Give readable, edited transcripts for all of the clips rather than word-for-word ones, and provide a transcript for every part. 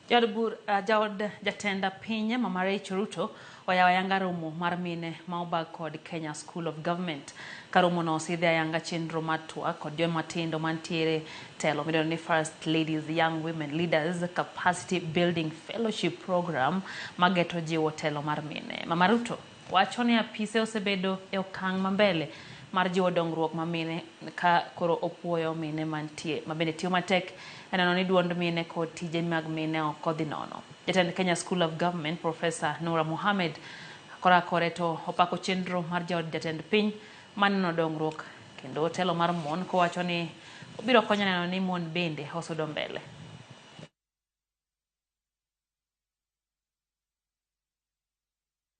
Jaod bur, jaod jatend piny Mama Rachel Ruto oyawo ayanga romo mar mine ma obag kod Kenya School of Government. Ka romo no osidhe ayanga chenro mar twak kod joma tindo mantiere telo midendo ni First Ladies Young Women Leaders Capacity Building Fellowship Program mageto jiwo telo mar mine. Mama Ruto wacho ni apise osebedo e okang' mambele mar jiwo dongruok ma mine ka koro opuoyo mine mantie mabende tiyo matek e neno ni duond mine kod tije mag mine ok odhi nono. Jatend Kenya School of Government Professor Nura Mohamed kora kore to opako chenro mar jaod jatend piny maneno dongruok kendo telo mar mon kowacho ni obiro konyo neno ni mon bende osudo mbele.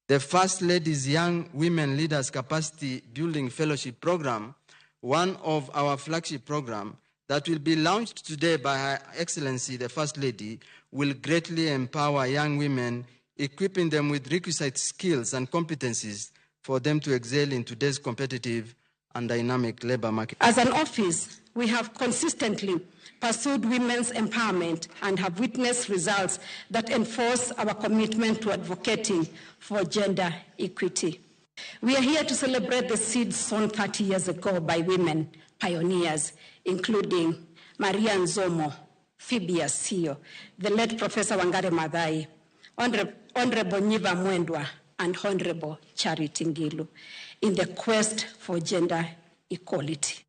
The First Lady's Young Women Leaders Capacity Building Fellowship Program, one of our flagship program that will be launched today by Her Excellency the First Lady, will greatly empower young women, equipping them with requisite skills and competencies for them to excel in today's competitive and dynamic labor market. As an office, we have consistently pursued women's empowerment and have witnessed results that enforce our commitment to advocating for gender equity. We are here to celebrate the seeds sown 30 years ago by women pioneers, including Maria Nzomo, Phoebe Asiyo, the late Professor Wangari Maathai, Honorable Nyiva Mwendwa, and Honorable Charity Ngilu, in the quest for gender equality.